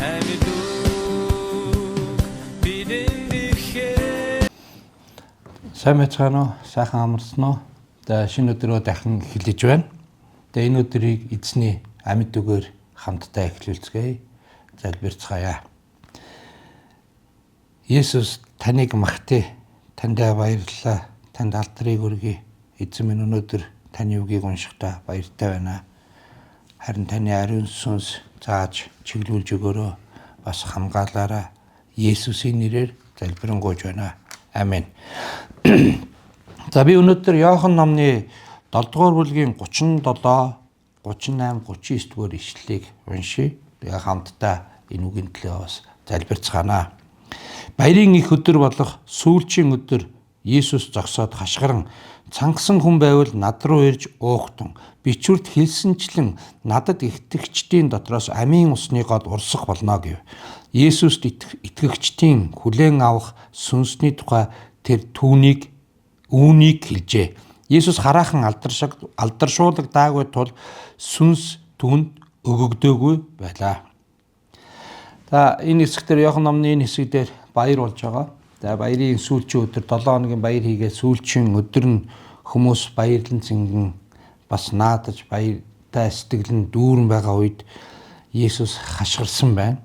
Амьд үг бидэнд ирэхээр. Сайн байцгаана уу? Сайхан амарсан уу? За, шинэ өдрөө дахин эхэлж байна. Тэгээ энэ өдрийг эзний амьд үгээр хамтдаа эхлүүлцгээе. Залбирцгаая. Есүс, таныг магтъя. Таньдаа баярлалаа. Танд алдрыг өргөе. Эзэн минь, өнөөдөр таны үгийг уншихдаа баяртай байна. Харин таны ариун сүнс зааж чиглүүлж өгөөрэй. Бас хамгаалаарай. Есүсийн нэрээр залбирanгуйж байна. Амен. За, би өнөөдөр Иохан номны 7 дугаар бүлгийн 37, 38, 39 дугаар ишлэлийг уншъя. Тэгээ хамтдаа энэ үгийн төлөө бас залбирцгаана. Баярын их өдөр болох сүүлчийн өдөр Есүс зогсоод хашгиран: "Цангасан хүн байвал над руу ирж уухтун. Бичвэрт хэлсэнчлэн надад итгэгчдийн дотроос амийн усны гол урсах болно" гэв. Есүст итгэгчдийн хүлээн авах сүнсний тухай тэр түүнийг үүнийг хэлжээ. Есүс хараахан алдаршуулагдаагүй тул сүнс түүнд өгөгдөөгүй байлаа. За, энэ хэсэг дээр, Иохан номны энэ хэсэг дээр баяр болж байгаа. За, баярын сүүлчийн өдөр, 7 хоногийн баяр хийгээд сүүлчийн өдөр нь хүмүүс баярлан цэнгэн бас наадаж, баяртай сэтгэл нь дүүрэн байгаа үед Есүс хашгирсан байна.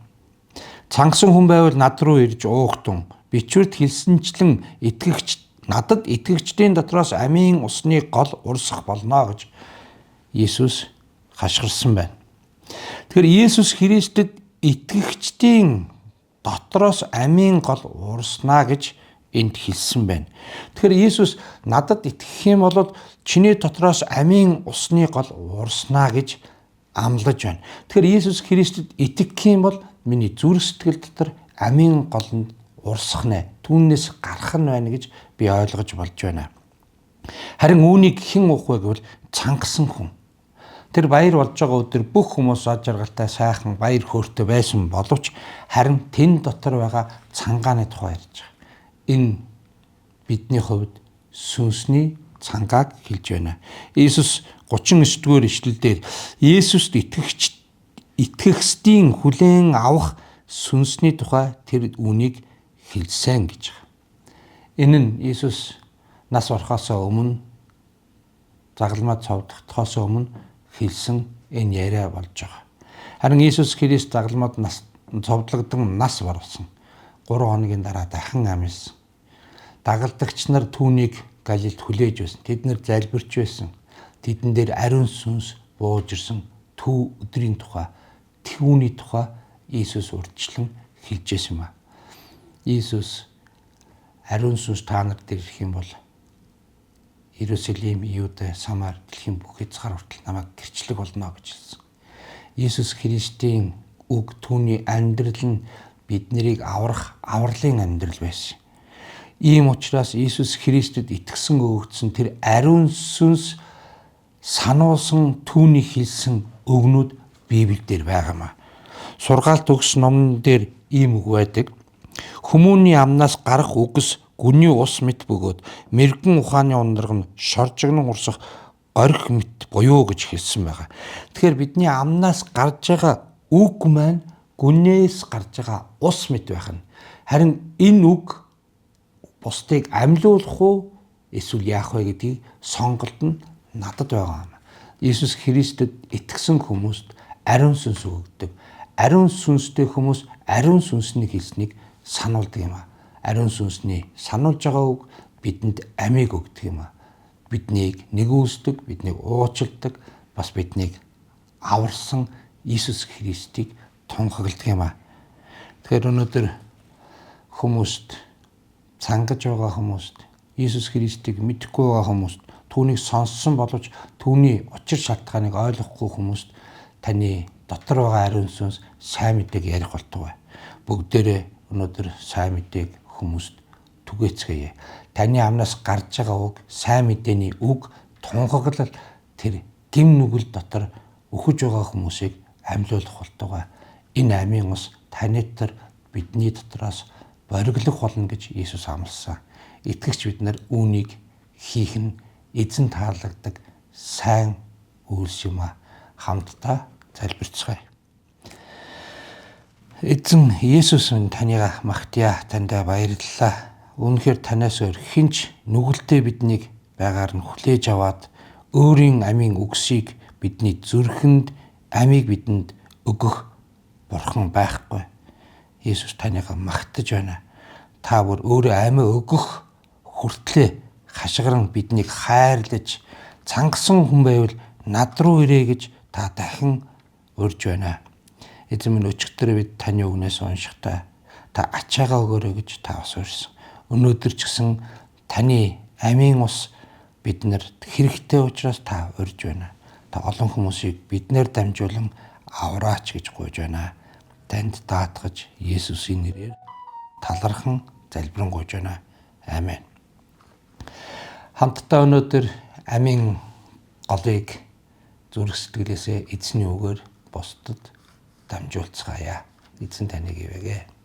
"Цангасан хүн байвал над руу ирж уухтун. Бичвэрт хэлсэнчлэн итгэгч надад итгэгчдийн дотроос амийн усны гол урсах болно" гэж Есүс хашгирсан байна. Тэгэхээр Есүс Христэд итгэгчдийн дотроос амийн гол урснаа гэж энд хэлсэн байна. Тэгэхээр Есүс надад итгэх юм бол чиний дотроос амийн усны гол урснаа гэж амлаж байна. Тэгэхээр Есүс Христэд итгэх юм бол миний зүрх сэтгэл дотор амийн гол нь урсах нэ. Түүнээс гарах нь байна гэж би ойлгож болж байна. Харин үүнийг хэн уух вэ гэвэл цангасан хүн. Тэр баяр болж байгаа өдөр бүх хүмүүс аз жаргалтай, сайхан баяр хөөртэй байсан боловч харин тэн дотор байгаа цангааны тухай ярьж байгаа. Энэ бидний хувьд сүнсний цангааг хэлж байна. Иесус 39 дугаар ишлэлдэр Есүст итгэгч итгэгчдийн хүлээн авах сүнсний тухай тэр үүнийг хэлсэн гэж байгаа. Энэ нь Иесус нас барахаас өмнө, загалмай цовдлогдохоос өмнө хэлсэн энэ яриа болж байгаа. Харин Иесус Христ загалмайд нас цовдлогдсон, нас барсан. 3 хоногийн дараа дахин амьсан. Дагалдагч нар түүнийг Галилд хүлээж байсан. Тэд нар залбирч байсан. Тэдэн дээр ариун сүнс бууж ирсэн төв өдрийн тухай, түүний тухай Иесус урьдчилан хэлж байсан юм а. Иесус "Ариун сүнс та нар дээр ирэх юм бол Иерусалим, Иудэ, Самар, дэлхийн бүх хязгаар хүртэл намайг гэрчлэх болно" гэж хэлсэн. Иесус Христийн үг, түүний амьдрал нь бид нарыг аврах авралын амьдрал байсан. Ийм учраас Иесус Христэд итгэсэн өгөгдсөн тэр ариун сүнс сануулсан түүний хэлсэн үгнүүд Библиэлд байгаа юм а. Сургаалт өгс номон дээр ийм үг байдаг. "Хүмүүний амнаас гарах үгс гүний ус мэт бөгөөд мэргэн ухааны ундраг нь шоржигнон урсах горхи мэт буюу" гэж хэлсэн байгаа. Тэгэхээр бидний амнаас гарч байгаа үг маань гүнээс гарч байгаа ус мэт байх нь. Харин энэ үг бусдыг амьлуулах уу эсвэл яах вэ гэдгийг сонголт нь надад байгаа юм. Иесус Христэд итгэсэн хүмүүст ариун сүнс өгдөг. Ариун сүнстэй хүмүүс ариун сүнсний хэлснийг сануулдаг юм а. Ариун сүнсний сануулж байгаа үг бидэнд амийг өгдөг юм а. Биднийг нигүүлсдэг, биднийг уучилдаг, бас биднийг аварсан Иесус Христийг тунхагладаг юм а. Тэгэхээр өнөөдөр хүмүүст, цангаж байгаа хүмүүст, Иесус Христийг мэдэхгүй байгаа хүмүүст, түүнийг сонссон боловч түүний учир шалтгааныг ойлгохгүй хүмүүст таны дотор байгаа ариун сүнс сайн мэдээг ярих болтугай. Бүгдээрээ өнөөдөр сайн мэдээг хүмүүст түгээцгээе. Таны амнаас гарч байгаа үг, сайн мэдээний үг, тунхаглал тэр гэм нүгэл дотор үхэж байгаа хүмүүсийг амьлуулах болтугай. Энэ амийн ус таны дотор, бидний дотроос бориглох болно гэж Иесус амласан. Итгэгч бид нар үүнийг хийх нь эзэн таалагддаг сайн үйлс юм а. Хамтдаа залбирцгаая. Эзэн Есүс минь, таныг магтъя, таньдаа баярлалаа. Үнэхээр танаас өөр хэн ч нүгэлтэй биднийг байгаар нь хүлээж аваад өөрийн амийн үгсийг бидний зүрхэнд, амийг бидэнд өгөх бурхан байхгүй. Есүс, таныг магтаж байна. Та бүр өөрөө амиа өгөх хүртлээ хашгиран биднийг хайрлаж, цангасан хүн байвал над руу ирээ гэж та дахин урьж байна. Эзэн минь, өчигдөр бид таны үгнээс уншихдаа та ачаагаа өгөөрэй гэж та бас урьсан. Өнөөдөр ч гэсэн таны амийн ус биднэрт хэрэгтэй учраас та урьж байна. Та олон хүмүүсийг биднээр дамжуулан авраач гэж гуйж байна. Танд даатгаж, Есүсийн нэрээр талархан залбирanгуйж байна. Амен. Хамтдаа өнөөдөр амийн голыг зүрх сэтгэлээсээ эзний үгээр бусдад дамжуулцгаая. Эзэн таныг ивээгээ.